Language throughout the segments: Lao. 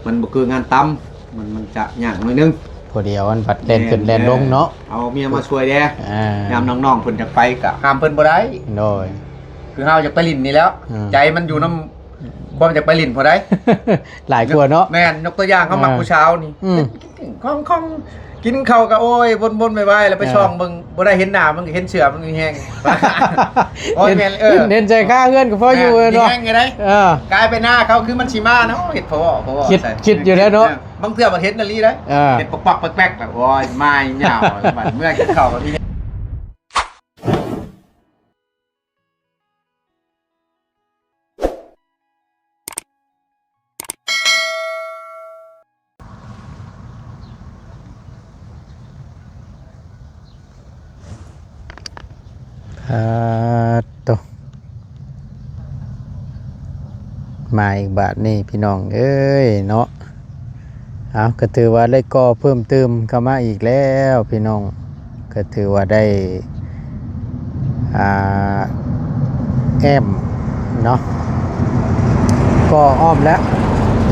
ມັນບໍ່ຄືງານຕຳ ມັນ ມັນຈະຍາກໜ້ອຍໜຶ່ງ ຜູ້ດຽວມັນພັດແລ່ນຂຶ້ນແລ່ນລົງເນາະ ເອີ ເອົາເມຍມາຊ່ວຍແດ່ ອ່າ ຍາມນ້ອງໆເພິ່ນຈະໄປກະຫ້າມເພິ່ນບໍ່ໄດ້ ໂດຍ ຄືເຮົາຢາກໄປຫຼິ້ນນີ້ແລ້ວ ອືມ ໃຈມັນຢູ່ນຳຄວາມຢາກໄປຫຼິ້ນພຸ້ນໃດ ຫຼາຍກວ່າເນາະ ແມ່ນ ຍົກຕົວຢ່າງເຮົາມັກ ອ່າ ຜູ້ສາວນີ້ ອືມ ຂອງ ຂອງ ກິນເຂົ້າກໍ ໂອ້ຍ ວົນໆໄວໆ ແລ້ວໄປ ເອີ ສ່ອງເບິ່ງ ບໍ່ໄດ້ເຫັນໜ້າມັນ ເຫັນເສື້ອມັນມີແຮງ ໂອ້ຍ ເຫັນ ແມ່ນ ເອີ ເຫັນ ເຫັນໃສ່ຄາເຮືອນກໍພໍຢູ່ເນາະ ມີແຮງຢູ່ໃດ ເອີ ກາຍໄປນາເຂົາຄືມັນຊິມາເນາະ ເຮັດພໍ ພໍ ຄິດ ຄິດຢູ່ແລ້ວເນາະ ເອີ ບາງເທື່ອບັດເຫັນອີ່ຫຼີໃດ ເອີ ເຮັດປັກໆແປັກໆ ແບບ ໂອ້ຍ ມາຍາວ ບັດເມື່ອກິນເຂົ້າກໍມີ ອາ ໂຕ ມາອີກບາດນີ້ພີ່ນ້ອງເອີຍເນາະ ເອົາ ກໍຖືວ່າໄດ້ກໍ່ເພີ່ມຕື່ມເຂົ້າມາອີກແລ້ວພີ່ນ້ອງ ກໍຖືວ່າໄດ້ ອ່າ ແອ້ມເນາະ ກໍ່ອ້ອມແລ້ວ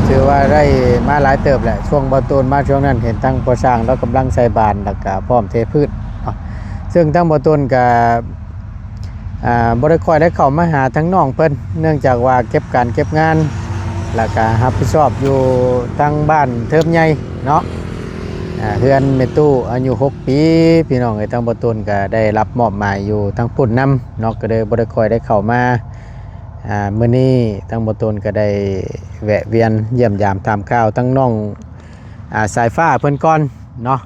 ຖືວ່າໄດ້ມາຫຼາຍເຕີບແຫຼະ ຊ່ວງບ່າວຕູນມາຊ່ວງນັ້ນ ເຫັນທາງພໍ່ຊ່າງລາວກຳລັງໃສ່ບານ ແລ້ວກະພ້ອມເທພື້ນເນາະ ເຊິ່ງທາງບ່າວຕູນກະ ອ່າ ບໍ່ໄດ້ຄ່ອຍໄດ້ເຂົ້າມາຫາທາງນ້ອງເພິ່ນ ເນື່ອງຈາກວ່າເກັບການເກັບງານ ແລ້ວກະຮັບຜິດຊອບຢູ່ທາງບ້ານເທີບໃຫຍ່ເນາະ ອ່າ ເຮືອນແມ່ຕູ້ອາຍຸຫົກປີ ພີ່ນ້ອງເອີຍ ທາງບ່າວຕູນກະໄດ້ຮັບມອບໝາຍຢູ່ທາງພຸ້ນນຳເນາະ ກະເລີຍບໍ່ໄດ້ຄ່ອຍໄດ້ເຂົ້າມາ ອ່າ ມື້ນີ້ທາງບ່າວຕູນກະໄດ້ແວະວຽນຢ້ຽມຢາມຖາມຂ່າວທາງນ້ອງ ອ່າ ສາຍຟ້າເພິ່ນກ່ອນເນາະ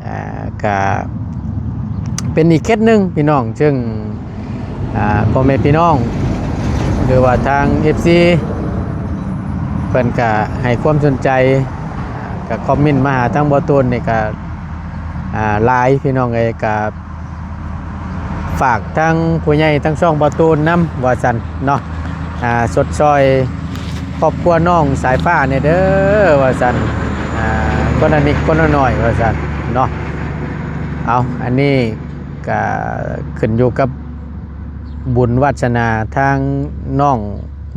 ອ່າ ກະເປັນອີກເຄສໜຶ່ງພີ່ນ້ອງ ເຊິ່ງ ອ່າ ພໍ່ແມ່ພີ່ນ້ອງ ຫຼືວ່າທາງເອັຟຊີ ເພິ່ນກະໃຫ້ຄວາມສົນໃຈ ອ່າ ກະຄອມເມັນມາຫາທາງບ່າວຕູນນີ້ກະ ອ່າ ຫຼາຍພີ່ນ້ອງເອີຍ ກະ ຝາກທາງຜູ້ໃຫຍ່ທາງຊ່ອງບ່າວຕູນນຳວ່າຊັ້ນເນາະ ອ່າ ຊົດຊ່ອຍຄອບຄົວນ້ອງສາຍຟ້າແດ່ເດີວ່າຊັ້ນ ອ່າ ຄົນລະນິດຄົນລະໜ້ອຍວ່າຊັ້ນເນາະ ເອົາ ອັນນີ້ກະຂຶ້ນຢູ່ກັບບຸນວາດສະໜາທາງນ້ອງ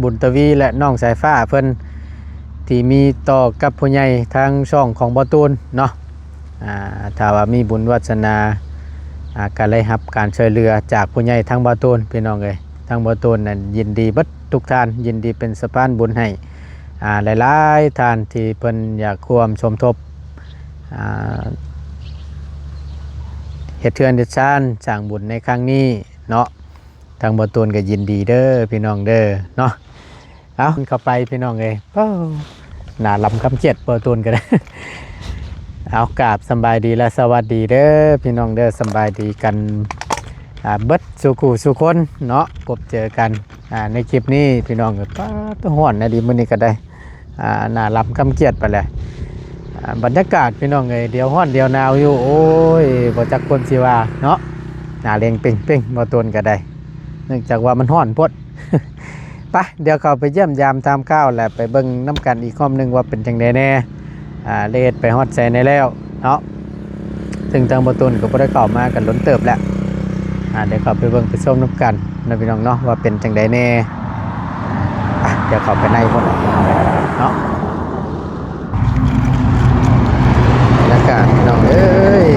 ບຸນທະວີ ແລະ ນ້ອງສາຍຟ້າເພິ່ນ ທີ່ມີຕໍ່ກັບຜູ້ໃຫຍ່ທາງຊ່ອງຂອງບ່າວຕູນເນາະ ອ່າ ຖ້າວ່າມີບຸນວາດສະໜາ ອ່າ ກະໄດ້ຮັບການຊ່ວຍເຫຼືອຈາກຜູ້ໃຫຍ່ທາງບ່າວຕູນ ພີ່ນ້ອງເອີຍ ທາງບ່າວຕູນນັ້ນຍິນດີເບິດທຸກທ່ານ ຍິນດີເປັນສະພານບຸນໃຫ້ ອ່າ ຫຼາຍໆທ່ານທີ່ເພິ່ນຢາກຮ່ວມສົມທົບ ອ່າ ເຮັດເຮືອນເຮັດຊານ ສ້າງບຸນໃນຄັ້ງນີ້ເນາະ ທາງບ່າວຕູນກໍຍິນດີເດີພີ່ນ້ອງເດີເນາະ. ເອົາ ເຂົ້າໄປພີ່ນ້ອງເອີຍ ໂອ້ ໜ້າລຳຄຳຂຽດ ບ່າວຕູນກໍໄດ້ ເອົາ ກາບສຳບາຍດີ ແລະ ສະຫວັດດີເດີພີ່ນ້ອງເດີ ສຳບາຍດີກັນ ອ່າ ເບິດສູ່ຄູ່ສູ່ຄົນເນາະ ພົບເຈີກັນ ອ່າ ໃນຄລິບນີ້ພີ່ນ້ອງເອີຍ ປ້າດ ຮ້ອນນະດີ ມື້ນີ້ກໍໄດ້ ອ່າ ໜ້າລຳຄຳຂຽດໄປແຫຼະ ອ່າ ບັນຍາກາດພີ່ນ້ອງເອີຍ ດຽວຮ້ອນດຽວໜາວຢູ່ ໂອ້ຍ ບໍ່ຈັກຄວາມຊິວ່າເນາະ ໜ້າເລັງເປັງໆ ບ່າວຕູນກໍໄດ້ ເນື່ອງຈາກວ່າມັນຮ້ອນໂພດ ໄປ ດຽວເຂົ້າໄປຢ້ຽມຢາມຖາມຂ່າວ ແລະ ໄປເບິ່ງນຳກັນອີກຮອບໜຶ່ງວ່າເປັນຈັ່ງໃດແດ່ ອ່າ ໄດ້ເຮັດໄປຮອດໃສແດ່ແລ້ວເນາະ ເຊິ່ງທາງບ່າວຕູນກໍບໍ່ໄດ້ເຂົ້າມາກັນດົນເຕີບແລ້ວ ອ່າ ດຽວເຂົ້າໄປເບິ່ງໄປຊົມນຳກັນເນາະ ພີ່ນ້ອງເນາະ ວ່າເປັນຈັ່ງໃດແດ່ ໄປ ດຽວເຂົ້າໄປໃນພຸ້ນເນາະ ບັນຍາກາດພີ່ນ້ອງເອີຍ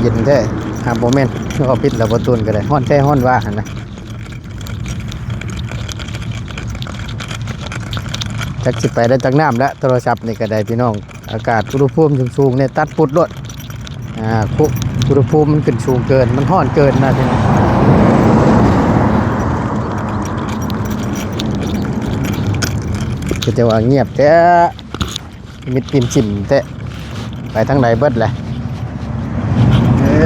ເຢັນແທ້ ຫາບໍ່ແມ່ນ ເວົ້າຜິດແລ້ວ ບ່າວຕູນກໍໄດ້ ຮ້ອນແທ້ຮ້ອນວ່າຫັ້ນນະ. ຈັກຊິໄປໄດ້ຈັກນ້ຳແລ້ວ ໂທລະສັບນີ້ກໍໄດ້ພີ່ນ້ອງ ອາກາດອຸນຫະພູມສູງໆນີ້ຕັດປຸດໂລດ ອ່າ ອຸນຫະພູມມັນຂຶ້ນສູງເກີນ ມັນຮ້ອນເກີນນະພີ່ນ້ອງ ກໍຈະວ່າງຽບແທ້. ມິດປິ່ນຊິ້ນແທ້ ໄປທາງໃດເບິດແຫຼະ ເອີ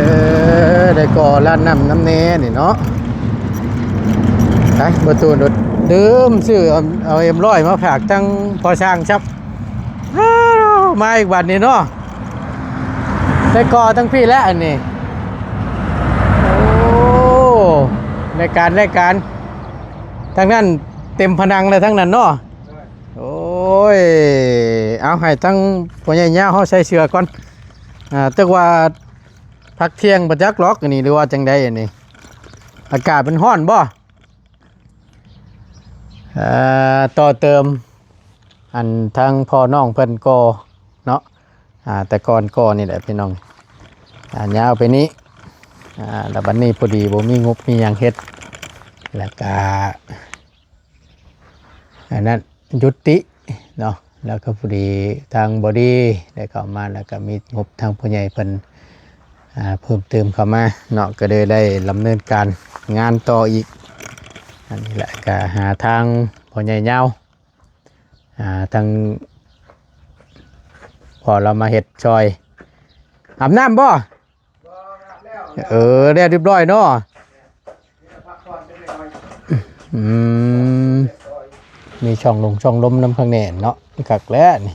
ໄດ້ກໍລາດນ້ຳນຳແດ່ນີ້ເນາະ ໄປ ບໍ່ຕູນ ລືມຊື້ເອົາ ເອັມຮ້ອຍມາຝາກທາງພໍ່ຊ່າງຊັບ ອ້າວ ມາອີກບັດນີ້ເນາະ ໄດ້ກໍທັງພີ້ແຫຼະອັນນີ້ ໂອ້ ໄດ້ການ ໄດ້ການ ທາງນັ້ນເຕັມພະນັງແລ້ວ ທາງນັ້ນເນາະ. ໂອ້ຍ ເອົາ ໃຫ້ທັງພໍ່ໃຫຍ່ຍາວເຮົາໃສ່ເສື້ອກ່ອນ ອ່າ ຕຶກວ່າພັກທ່ຽງບໍ່ຈັກຫຼອກອັນນີ້ ຫຼືວ່າຈັ່ງໃດອັນນີ້ ອາກາດມັນຮ້ອນບໍ່? ເອີ ຕໍ່ເຕີມ ອັນທາງພໍ່ນ້ອງເພິ່ນກໍ່ເນາະ ອ່າ ແຕ່ກ່ອນກໍ່ນີ້ແຫຼະພີ່ນ້ອງ ອ່າ ຍາວໄປນີ້ ອ່າ ແລ້ວບັດນີ້ພໍດີບໍ່ມີງົບມີຫຍັງເຮັດ ແລ້ວກະ ອັນນັ້ນ ຢຸດຕິເນາະ ແລ້ວກໍພໍດີທາງບໍດີໄດ້ເຂົ້າມາ ແລ້ວກໍມີງົບທາງຜູ້ໃຫຍ່ເພິ່ນ ອ່າ ເພີ່ມເຕີມເຂົ້າມາເນາະ ກໍເລີຍໄດ້ດຳເນີນການງານຕໍ່ອີກ. ອັນນີ້ແຫຼະ ກໍຫາທາງພໍ່ໃຫຍ່ຍາວ ອ່າ ທາງພໍ່ລາວມາເຮັດຊ່ອຍ. ອາບນ້ຳບໍ່? ເອີ ແລ້ວຮຽບຮ້ອຍເນາະ. ອືມ ມີຊ່ອງລົງຊ່ອງລົມນຳຂ້າງໃນເນາະ ຄັກແລ້ວນີ້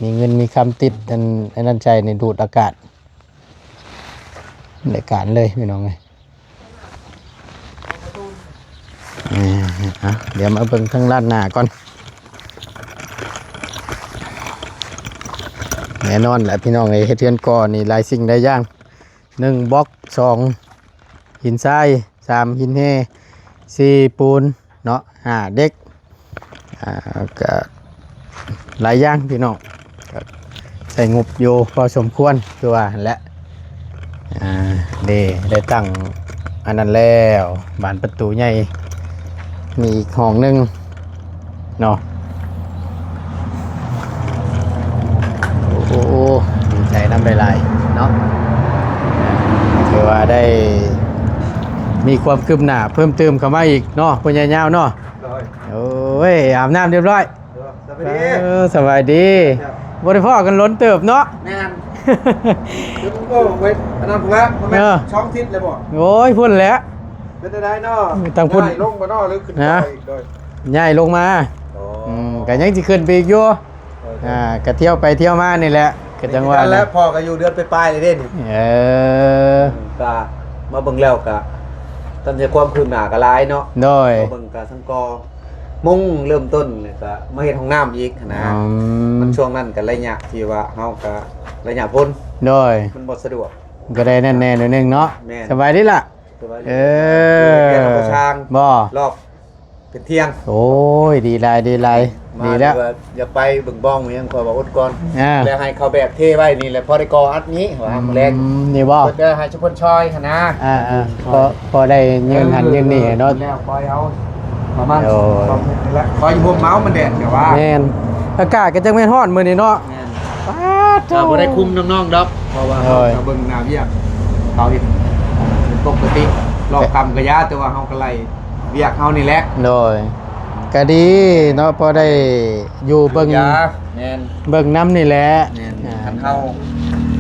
ມີເງິນມີຄຳຕິດອັນ ອັນນັ້ນໃສ່ນີ້ ດູດອາກາດ ໄດ້ການເລີຍພີ່ນ້ອງເອີຍ. ເອີ ເອົາ ດຽວມາເບິ່ງທາງດ້ານໜ້າກ່ອນ. ແນ່ນອນແຫຼະພີ່ນ້ອງເອີຍ ເຮັດເຮືອນກໍ່ນີ້ຫຼາຍສິ່ງຫຼາຍຢ່າງ ໜຶ່ງບລັອກ ສອງຫີນຊາຍ ສາມຫີນແຮ່ ສີ່ປູນເນາະ ຫ້າເດັກ ອ່າ ກະຫຼາຍຢ່າງພີ່ນ້ອງ ກະໃຊ້ງົບຢູ່ພໍສົມຄວນ ຄືວ່າຫັ້ນແຫຼະ. ອ່າ ເດ້ ໄດ້ຕັ້ງອັນນັ້ນແລ້ວ ບານປະຕູໃຫຍ່ ມີອີກຫ້ອງໜຶ່ງເນາະ. ໂອ້ ດີໃຈນຳຫຼາຍໆເນາະ ຖືວ່າໄດ້ມີຄວາມຄືບໜ້າເພີ່ມເຕີມເຂົ້າມາອີກເນາະ ພໍ່ໃຫຍ່ຍາວເນາະ. ໂດຍ ໂອ້ຍ ອາບນ້ຳຮຽບຮ້ອຍ. ສະບາຍດີ ເອີ ສະບາຍດີ. ເຈົ້າ ບໍ່ໄດ້ພໍ້ກັນດົນເຕີບເນາະ. ແມ່ນ ໂອ້ ໄປອັນນັ້ນພຸ້ນລະ ບໍ່ແມ່ນ ເອີ ສອງທິດແລ້ວບໍ່? ໂອ້ຍ ພຸ້ນແຫຼະ. ເປັນຈັ່ງໃດເນາະ? ທາງພຸ້ນ ຍ້າຍລົງບໍ່ເນາະ ຫຼືຂຶ້ນໄປອີກ? ໂດຍ ຍ້າຍລົງມາ. ອໍ ອືມ ກໍຍັງຊິຂຶ້ນໄປອີກຢູ່. ໂດຍ ອ່າ ກໍທ່ຽວໄປທ່ຽວມານີ້ແຫຼະ ກໍຈັ່ງວ່າແຫຼະ. ພໍ່ກໍຢູ່ເດືອນປາຍໆແລ້ວເດ້ນີ້. ເອີ ກໍມາເບິ່ງແລ້ວກໍ ຕາມທີ່ຄວາມຄືບໜ້າກໍຫຼາຍເນາະ. ໂດຍ ມາເບິ່ງກໍ ກໍມຸງເລີ່ມຕົ້ນ ແລ້ວກໍມາເຮັດຫ້ອງນ້ຳອີກຫັ້ນນະ. ອືມ ມັນຊ່ວງນັ້ນກໍໄລຍະທີ່ວ່າເຮົາກໍໄລຍະຝົນ. ໂດຍ ມັນບໍ່ສະດວກ ກໍໄດ້ນັ້ນແດ່ໜ້ອຍໜຶ່ງເນາະ. ແມ່ນ ສະບາຍດີລະ. ສະບາຍດີ. ເອີ ເຮັດວຽກກັບຊ່າງ ບໍ່ ລອບເປັນທ່ຽງ. ໂອ້ຍ ດີຫຼາຍ ດີຫຼາຍ ມາ ດີແລ້ວ ວ່າຢາກໄປເບິ່ງບ້ອງຫຍັງ ຂ້ອຍວ່າອົດກ່ອນ. ອ່າ ແລ້ວໃຫ້ເຂົາແບກເທໄວ້ນີ້ແຫຼະ ພໍໄດ້ກໍ່ອັດນີ້ວ່າ ອືມ ມື້ແລງ ນີ້ບໍ່? ເພິ່ນກໍໃຫ້ຊຸມເພິ່ນຊ່ອຍຫັ້ນນະ. ອ່າໆ ພໍ ພໍໄດ້ຍື່ນຫັ້ນຍື່ນນີ້ເນາະ. ແລ້ວປ່ອຍເອົາປະມານ ໂອ້ຍ ສອງເດືອນນີ້ແຫຼະ ປ່ອຍຢູ່ຮົ່ມເອົາ ມັນແດດກໍວ່າ. ແມ່ນ ອາກາດກໍຈັກແມ່ນຮ້ອນມື້ນີ້ເນາະ. ແມ່ນ ປາດໂທ້ ກໍບໍ່ໄດ້ຄຸມນ້ອງໆດອກ ເພາະວ່າ ໂດຍ ເຮົາກໍເບິ່ງໜ້າວຽກເຂົາເຮັດເປັນປົກກະຕິ ລອບຄ່ຳກໍຢ່າ ແຕ່ວ່າເຮົາກໍໄລ່ວຽກເຮົານີ້ແຫຼະ. ໂດຍ ກໍດີເນາະ ພໍໄດ້ຢູ່ເບິ່ງ ຢາ ແມ່ນ ເບິ່ງນຳນີ້ແຫຼະ. ແມ່ນ ອ່າ ຄັນເຮົາ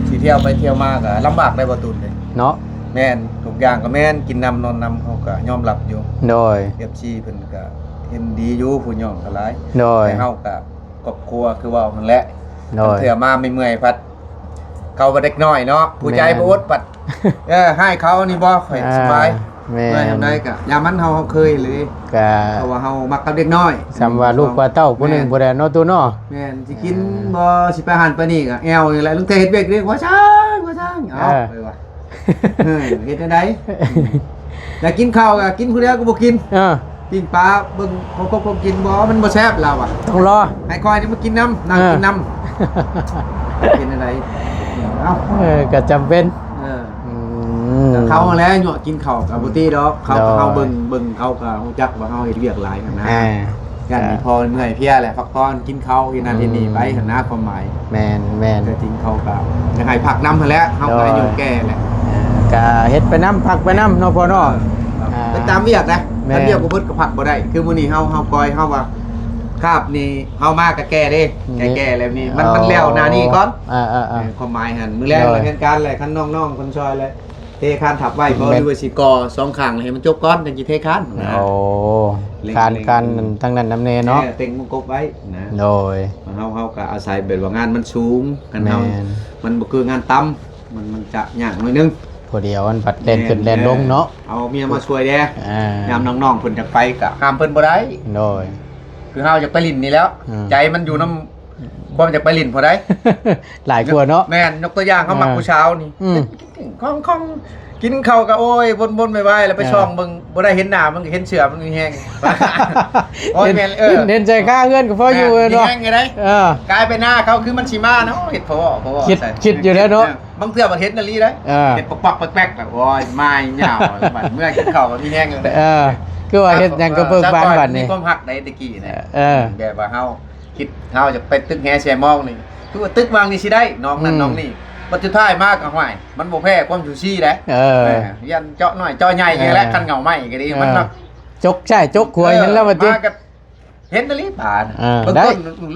ຊິທ່ຽວໄປທ່ຽວມາກໍລຳບາກໄດ໋ ບໍ່ຕູນເດ້ເນາະ. ແມ່ນ ທຸກຢ່າງກໍແມ່ນ ກິນນຳນອນນຳ ເຮົາກໍຍອມຮັບຢູ່. ໂດຍ ເອັຟຊີເພິ່ນກໍເຫັນດີຢູ່ ຜູ້ຍ້ອງກໍຫຼາຍ. ໂດຍ ແຕ່ເຮົາກໍ ຄອບຄົວຄືເວົ້າຫັ້ນແຫຼະ. ໂດຍ ເທື່ອມາເມື່ອຍໆ ພັດເຂົາວ່າເດັກນ້ອຍເນາະ ຜູ້ໃຫຍ່ ແມ່ນ ບໍ່ອົດ ພັດ ເອີ ໃຫ້ເຂົານີ້ບໍ່ ຂ້ອຍ ອ່າ ສະບາຍ. ແມ່ນ ເມື່ອຍຍາມໃດກໍຢ່າມັນ ເຮົາ ເຮົາເຄີຍເລີຍ ກໍ ເພາະວ່າເຮົາມັກກັບເດັກນ້ອຍ ສ່ຳວ່າລູກປາເຕົ້າຜູ້ໜຶ່ງ ແມ່ນ ຜູ້ໃດເນາະ ຕູ້ເນາະ. ແມ່ນ ຊິກິນ ອ່າ ບໍ່ ຊິໄປຫັ້ນໄປນີ້ກໍແອວນີ້ແຫຼະ ລາງເທື່ອເຮັດວຽກເດ້ ວ່າຊ່າງ ວ່າຊ່າງ ເອົາ ເອີ ໄປວ່າ ເອີ ເຮັດແນວໃດ? ຢາກກິນເຂົ້າກໍກິນຜູ້ດຽວກໍບໍ່ກິນ. ເອີ ປີ້ງປາເບິ່ງຂອງຄົບຂອງກິນບໍ່ ມັນບໍ່ແຊບລາວວ່າ ຕ້ອງລໍ ໃຫ້ຂ້ອຍນີ້ມາກິນນຳ ນັ່ງ ເອີ ກິນນຳ ເປັນຈັ່ງໃດ? ເອົ້າ ເອີ ກໍຈຳເປັນ ເອີ ອືມ ເຂົາຫັ້ນແຫຼະຍົວະກິນເຂົ້າກໍບໍ່ຕິດອກ ເຂົາ ໂດຍ ເຮົາເບິ່ງ ເບິ່ງເຂົາກໍຮູ້ຈັກວ່າເຮົາເຮັດວຽກຫຼາຍຫັ້ນນະ ອ່າ ຢ້ານ ກໍ ມີພໍເມື່ອຍເພຍແຫຼະ ພັກຜ່ອນກິນເຂົ້າ ເຮັດນັ້ນເຮັດນີ້ໄປຫັ້ນນະ ຄວາມໝາຍ ແມ່ນໆ ແຕ່ຈິງເຂົາກໍຢາກໃຫ້ພັກນຳຫັ້ນແຫຼະ ເຮົາກໍອາຍຸແກ່ແຫຼະ ກໍເຮັດໄປນຳ ພັກໄປນຳເນາະພໍ່ເນາະ ເອີ ອ່າ ໄປຕາມວຽກນະ ແມ່ນ ຄັນວຽກບໍ່ເບິດກໍພັກບໍ່ໄດ້ ຄືມື້ນີ້ເຮົາ ເຮົາກ່ອຍ ເຮົາວ່າຄາບນີ້ ເຮົາມາກໍແກ່ເດ້ ແກ່ແລ້ວນີ້ ມັນ ມັນແລ້ວໜ້ານີ້ກ່ອນ ອ່າໆໆ ຄວາມໝາຍຫັ້ນ ມື້ແລງ ໂດຍ ເຮັດການແຫຼະ ຄັນນ້ອງໆເພິ່ນຊ່ອຍແຫຼະ ເທຄານທັບໄວ້ບໍ່ ແມ່ນ ຫຼືວ່າຊິກໍ່ສອງຂ້າງໃຫ້ມັນຈົບກ່ອນ ຈັ່ງຊິເທຄານນະ ໂອ້ ເລັ່ງ ຄານ ເລັ່ງ ຄານ ອືມ ທາງນັ້ນນຳແນ່ເນາະ ເອີ ເຕັງມຸງກົກໄວ້ນະ ໂດຍ ເຮົາ ເຮົາກໍອາໄສແບບວ່າງານມັນສູງ ຄັນເຮົາ ແມ່ນ ມັນບໍ່ຄືງານຕ່ຳ ມັນ ມັນຈະຍາກໜ້ອຍໜຶ່ງ ຜູ້ດຽວມັນພັດແລ່ນຂຶ້ນແລ່ນລົງເນາະ ເອີ ເອົາເມຍມາຊ່ວຍແດ່ ອ່າ ຍາມນ້ອງໆເພິ່ນຢາກໄປກໍຫ້າມເພິ່ນບໍ່ໄດ້ ໂດຍ ຄືເຮົາຢາກໄປຫຼິ້ນນີ້ແລ້ວ ອືມ ໃຈມັນຢູ່ນຳ ຄວາມຢາກໄປຫຼິ້ນຜູ້ໃດ ຫຼາຍກວ່າເນາະ ແມ່ນ ຍົກຕົວຢ່າງເຮົາມັກ ອ່າ ຜູ້ສາວນີ້ ອືມ ຂອງ ຂອງ ກິນເຂົ້າກໍ ໂອ້ຍ ວົນໆວາຍໆ ແລ້ວໄປ ເອີ ສ່ອງເບິ່ງ ບໍ່ໄດ້ເຫັນໜ້າມັນ ກໍເຫັນເສື້ອມັນມີແຮງ. ໂອ້ຍ ເຫັນ ແມ່ນ ເອີ ເຫັນ ເຫັນໃຈຂາເຮືອນກໍພໍຢູ່ ແມ່ນ ເນາະ ມີແຮງຢູ່ເດ້. ເອີ ກາຍໄປນາເຂົາຄືມັນຊິມາເນາະ ເຮັດພໍ ພໍ ຄິດ ໃສ່ ຄິດຢູ່ແລ້ວເນາະ. ເອີ ບາງເທື່ອກໍເຫັນອີ່ຫຼີເດ້. ເອີ ເຮັດປັກໆແປກໆ ແລ້ວ ໂອ້ຍ ມາຍາວ ບັດເມື່ອກິນເຂົ້າກໍມີແຮງຢູ່ເດ້. ເອີ ຄືວ່າເຮັດຫຍັງກໍເບີກບານບັດນີ້ ມີຄວາມຮັກໃດແຕ່ກີ້ນະ. ເອີ ແບບວ່າເຮົາຄິດ ເຮົາຈະໄປຕຶກແຫແຊ່ມອງນີ້ ຄືວ່າຕຶກຫວ່າງນີ້ຊິໄດ້ ໜອງນັ້ນ ອືມ ໜອງນີ້ ບັດສຸດທ້າຍມາກໍ ຫ້ວຍ ມັນບໍ່ແພ້ຄວາມສູສີເດ້. ເອີ ຢ້ານເຈາະນ້ອຍເຈາະໃຫຍ່ ເອີ ນີ້ແຫຼະ ຄັນເຫງົາໄມ້ກໍດີ ເອີ ມັນເນາະ ຈົກຊ້າຍຈົກຂວາ ເອີ ເຫັນແລ້ວວ່າຕິ ມາກໍເຫັນອີ່ຫຼີປານະ. ເອີ ບາງຄົນ ໄດ້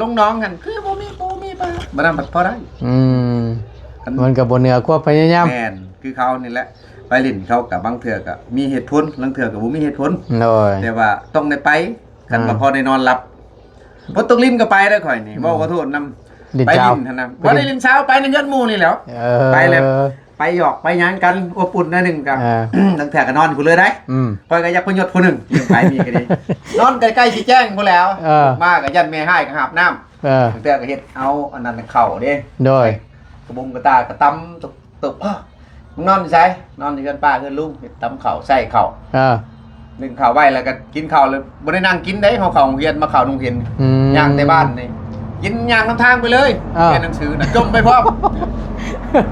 ລົງໜອງຫັ້ນ ຄືບໍ່ມີປູມີປາ ບັດນັ້ນພັດພໍໄດ້. ອືມ ມັນກໍບໍ່ເໜືອຄວາມພະຍາຍາມ. ແມ່ນ ຄືເຂົານີ້ແຫຼະ ໄປຫຼິ້ນເຂົາກໍບາງເທື່ອກໍມີເຫດຜົນ ລາງເທື່ອກໍບໍ່ມີເຫດຜົນ. ໂດຍ ແຕ່ວ່າຕ້ອງໄດ້ໄປ ຄັນວ່າ ອ່າ ພໍໄດ້ນອນຫຼັບ. ບໍ່ຕົກຫຼິ້ນກໍໄປໄດ້ຂ້ອຍນີ້ ອືມ ເວົ້າຂໍໂທດນຳ ຫຼິ້ນ ໄປຫຼິ້ນຫັ້ນນະ ໄປຫຼິ້ນ ບໍ່ໄດ້ຫຼິ້ນເຊົ້າ ໄປໃນເຮືອນໝູ່ນີ້ແຫຼ້ວ. ເອີ ໄປແລ້ວ ໄປຫຍອກໄປຫຍັງກັນ ອົບອຸ່ນໜ້ອຍໜຶ່ງກໍ ອ່າ ລາງເທື່ອກໍນອນພຸ້ນເລີຍໄດ໋. ອືມ ຂ້ອຍກໍຢາກໄປຍົດຜູ້ໜຶ່ງ ໄປນີ້ກໍດີ ນອນໃກ້ໆຊິແຈ້ງພຸ້ນແລ້ວ. ເອີ ມາກໍຢ້ານແມ່ຮ້າຍກໍຫາບນ້ຳ. ເອີ ລາງເທື່ອກໍເຮັດເອົາອັນນັ້ນເຂົ້າເດ້. ໂດຍ ກະບຸງກະຕ່າກະຕຳ ຕົບ ເອີ ມຶງນອນຢູ່ໃສ? ນອນຢູ່ເຮືອນປ້າເຮືອນລຸງ ເຮັດຕຳເຂົ້າ ໃສ່ເຂົ້າ. ເອີ ໜຶ້ງເຂົ້າໄວ້ ແລ້ວກໍກິນເຂົ້າ ແລ້ວບໍ່ໄດ້ນັ່ງກິນເດ້ ເຮົາເຂົ້າໂຮງຮຽນ ມາເຂົ້າໂຮງຮຽນ ອືມ ຍ່າງແຕ່ບ້ານນີ້ ກິນຍ່າງນຳທາງໄປເລີຍ. ເອີ ຮຽນໜັງສືນະ ຈົ່ມໄປພ້ອມ.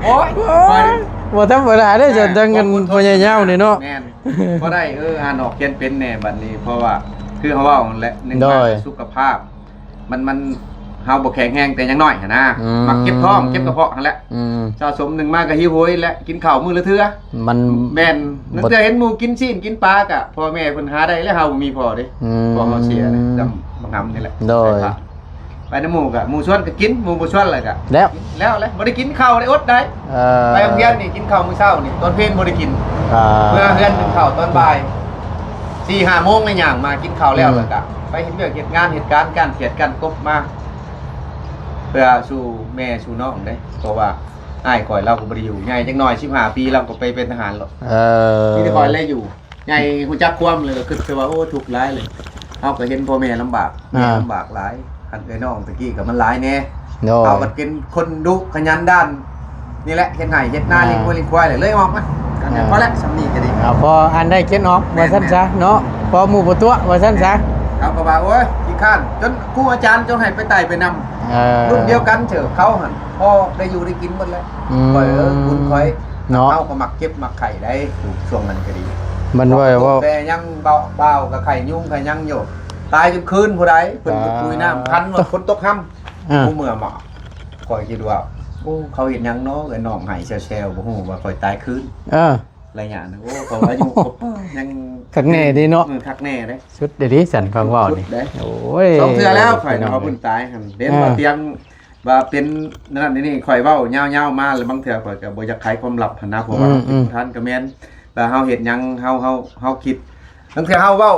ໂອ້ຍ ໂອ້ຍ ບໍ່ທຳມະດາເດ້. ເອີ ຊັ້ນທາງເງິນພະຍາຍາມນີ້ເນາະ. ແມ່ນ ບໍ່ໄດ້ ເອີ ອ່ານອອກຂຽນເປັນແດ່ບັດນີ້ ເພາະວ່າຄືເຮົາເວົ້າຫັ້ນແຫຼະ ໜຶ່ງ ໂດຍ ມາສຸຂະພາບ ມັນ ມັນ ເຮົາບໍ່ແຂງແຮງແຕ່ຍັງນ້ອຍຫັ້ນນາ. ອືມ ມັກເຈັບທ້ອງ ເຈັບກະເພາະຫັ້ນແຫຼະ. ອືມ ສະສົມໜຶ່ງມາກໍຫິວໂຫຍແຫຼະ ກິນເຂົ້າມື້ລະເທື່ອ. ມັນ ແມ່ນ ບາງເທື່ອເຫັນໝູ່ກິນຊີ້ນກິນປາກໍ ພໍ່ແມ່ເພິ່ນຫາໄດ້ແລ້ວ ເຮົາບໍ່ມີພໍ່ເດ້. ອືມ ພໍ່ເຮົາເສຍແລ້ວ ຈຳບັກຫຳນີ້ແຫຼະ. ໂດຍ ໄປນຳໝູ່ກໍ ໝູ່ຊວນກໍກິນ ໝູ່ບໍ່ຊວນແລ້ວກໍ ແລ້ວ ແລ້ວແຫຼະ ບໍ່ໄດ້ກິນເຂົ້າໄດ້ອົດໄດ໋. ເອີ ໄປໂຮງຮຽນນີ້ກິນເຂົ້າມື້ເຊົ້ານີ້ ຕອນເພນບໍ່ໄດ້ກິນ. ອ່າ ເມື່ອເຮືອນໜຶ່ງເຂົ້າຕອນບ່າຍ ສີ່ຫ້າໂມງແລ້ວ ຍ່າງມາກິນເຂົ້າແລ້ວ ອືມ ແລ້ວກະໄປເຮັດວຽກເຮັດງານ ເຮັດການ ກ້ານຂຽດກ້ານກົບມາ ເພື່ອສູ່ແມ່ສູ່ນ້ອງເດ້. ເພາະວ່າອ້າຍຂ້ອຍລາວກໍບໍ່ໄດ້ຢູ່ ໃຫຍ່ຈັກໜ້ອຍ ສິບຫ້າປີ ລາວກໍໄປເປັນທະຫານແລ້ວ. ເອີ ມີແຕ່ຂ້ອຍແຫຼະຢູ່ ໃຫຍ່ຮູ້ຈັກຄວາມ ແລ້ວກໍຄິດແຕ່ວ່າ ໂອ້ ທຸກຫຼາຍເລີຍ. ເຮົາກໍເຫັນພໍ່ແມ່ລຳບາກ ອ່າ ແມ່ລຳບາກຫຼາຍ. ຄັນເອື້ອຍນ້ອງຕະກີ້ກໍມັນຫຼາຍແດ່. ໂດຍ ເຮົາກໍເປັນຄົນດຸຂະຫຍັນດ້ານນີ້ແຫຼະ ເຮັດໄຮ່ເຮັດນາ ອ່າ ລ້ຽງງົວລ້ຽງຄວາຍ ເລີຍອອກມາ. ອ່າ ພໍແລ້ວ ສ່ຳນີ້ກໍດີ. ອ່າ ພໍອັນໄດ້ເກັນອອກ ແມ່ນ ວ່າຊັ້ນຊະເນາະ ພໍໝູ່ບໍ່ຕົວະ ວ່າຊັ້ນຊະ. ເຂົາກໍວ່າ ໂອ້ຍ ຂີ້ຄ້ານ ຈົນຄູອາຈານຈົນໃຫ້ໄປໄຕ່ໄປນຳ. ເອີ ລຸ້ນດຽວກັນເທື່ອ ເຂົາຫັ້ນ ພໍໄດ້ຢູ່ໄດ້ກິນໝົດແລ້ວ. ອືມ ຂ້ອຍ ເອີ ບຸນຂ້ອຍເນາະ ເຮົາກໍມັກເຈັບມັກໄຂ້ໄດ໋ ຊ່ວງນັ້ນກໍດີ. ມັນວ່າ ແຕ່ຍັງເບົາ ເບົາກໍໄຂ້ຍຸງໄຂ້ຫຍັງຢູ່ ຕາຍຈົນຄືນຜູ້ໃດ ເພິ່ນ ອ່າ ໄປປຸຍນ້ຳຄັນວ່າຝົນຕົກຮຳ. ອ່າ ຜູ້ເມື່ອມາ ຂ້ອຍຄິດວ່າ ໂອ້ ເຂົາເຮັດຫຍັງເນາະ ເອື້ອຍນ້ອງໄຫ້ແຊວໆ ບໍ່ຮູ້ວ່າຂ້ອຍຕາຍຄືນ. ເອີ ໄລຍະນັ້ນ ໂອ້ ເຂົາອາຍຸກໍ ຍັງຄັກແນ່ເດ້ເນາະ. ເອີ ຄັກແນ່ເດ້ ສຸດເດ້ ສັນຟັງເວົ້ານີ້. ສຸດເດ້ ໂອ້ຍ ສອງເທື່ອແລ້ວ ພີ່ນ້ອງ ຂ້ອຍເອົາເພິ່ນຕາຍຫັ້ນ ເຫັນວ່າ ອ່າ ຕຽງ ວ່າເປັນນັ້ນນີ້ ຂ້ອຍເວົ້າຍາວໆມາ ແລ້ວບາງເທື່ອຂ້ອຍກໍບໍ່ຢາກໄຂຄວາມລັບຫັ້ນນະ ເພາະວ່າ ອືມ ເຮົາຄິດບໍ່ທັນກໍແມ່ນ ແຕ່ເຮົາເຮັດຫຍັງ ເຮົາ ເຮົາ ເຮົາຄິດ ບາງເທື່ອເຮົາເວົ້າ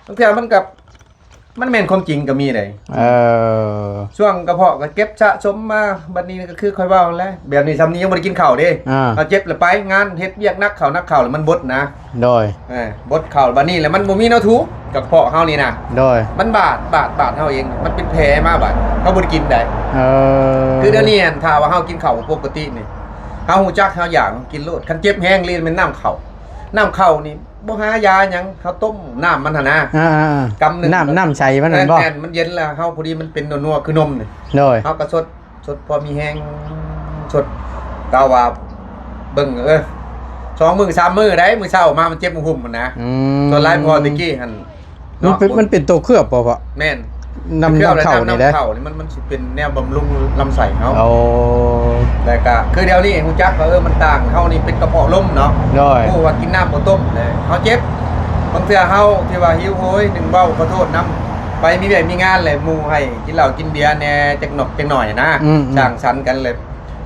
ບາງເທື່ອມັນກໍ ມັນແມ່ນຄວາມຈິງກໍມີເດ້. ເອີ ຊ່ວງກະເພາະກໍເກັບສະສົມມາ ບັດນີ້ກໍຄືຂ້ອຍເວົ້າຫັ້ນແຫຼະ ແບບນີ້ຊ່ຳນີ້ຍັງບໍ່ໄດ້ກິນເຂົ້າເດ້. ອ່າ ເຮົາເຈັບແລ້ວໄປງານ ເຮັດວຽກໜັກເຂົ້າ ໜັກເຂົ້າ ແລ້ວມັນບົດນະ. ໂດຍ ເອີ ບົດເຂົ້າ ບັດນີ້ແຫຼະມັນບໍ່ມີແນວຖູກ ກະເພາະເຮົານີ້ນະ. ໂດຍ ມັນບາດ ບາດ ບາດເຮົາເອງ ມັນເປັນແຜມາ ບາດເຮົາບໍ່ໄດ້ກິນໄດ້. ເອີ ຄືດຽວນີ້ຫັ້ນ ຖ້າວ່າເຮົາກິນເຂົ້າບໍ່ປົກກະຕິນີ້ ເຮົາຮູ້ຈັກເຮົາຢາກ ເຮົາກິນໂລດ. ຄັນເຈັບແຮງເລີຍແມ່ນນ້ຳເຂົ້າ ນ້ຳເຂົ້ານີ້ບໍ່ຫາຢາຫຍັງ ເຮົາຕົ້ມນ້ຳມັນຫັ້ນນະ. ອ່າໆໆ ກຳໜຶ່ງ ນ້ຳ ນ້ຳໃສມັນແມ່ນບໍ່? ແມ່ນ ມັນເຢັນແລ້ວ ເຮົາພໍດີມັນເປັນນົວໆຄືນົມນີ້. ໂດຍ ເຮົາກໍຊົດ ຊົດພໍມີແຮງ ຊົດ ກະວ່າເບິ່ງ ເອີ ສອງມື້ສາມມື້ໄດ໋ ມື້ເຊົ້າມາມັນເຈັບຫົວຫຸ້ມຫັ້ນນະ. ອືມ ສ່ວນຫຼາຍພໍ່ແຕ່ກີ້ຫັ້ນ ມັນເປັນ ເນາະ ມັນເປັນໂຕເຄືອບບໍ່ພໍ່? ແມ່ນ ນ້ຳ ນ້ຳເຂົ້ານີ້ແຫຼະ ນ້ຳເຂົ້ານີ້ມັນ ມັນຊິເປັນແນວບຳລຸງລຳໄສ້ເຮົາ. ໂອ້ ແລ້ວກະຄືດຽວນີ້ຮູ້ຈັກວ່າ ເອີ ມັນຕ່າງ ເຮົານີ້ເປັນກະເພາະລົມເນາະ. ໂດຍ ຮູ້ວ່າກິນນ້ຳບໍ່ຕົ້ມເລີຍ ເຮົາເຈັບ. ບາງເທື່ອເຮົາທີ່ວ່າຫິວໂຫຍ ໜຶ່ງເວົ້າຂໍໂທດນຳ ໄປມີວຽກມີງານແຫຼະ ໝູ່ໃຫ້ກິນເຫຼົ້າກິນເບຍແດ່ ຈັກໜອກຈັກໜ້ອຍນະ. ອືມໆ ສ້າງສັນກັນແຫຼະ